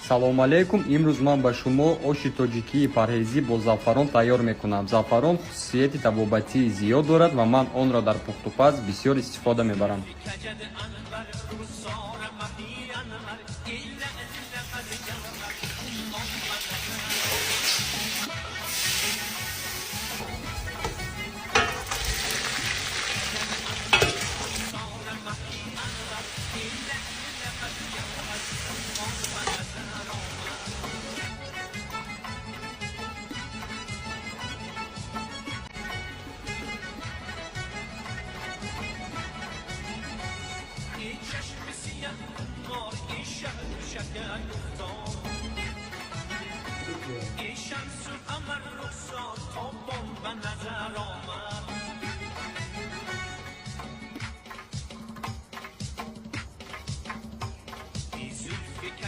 Салом алейкум. Имрӯз ман ба шумо оши тоҷикии парҳезӣ бо заъфарон тайёр мекунам. Заъфарон хусусияти табобатии зиёд дорад ва ман онро дар пухтупаз бисёр истифода мебарам. ای شمس و قمر رخسار تابان به نظر.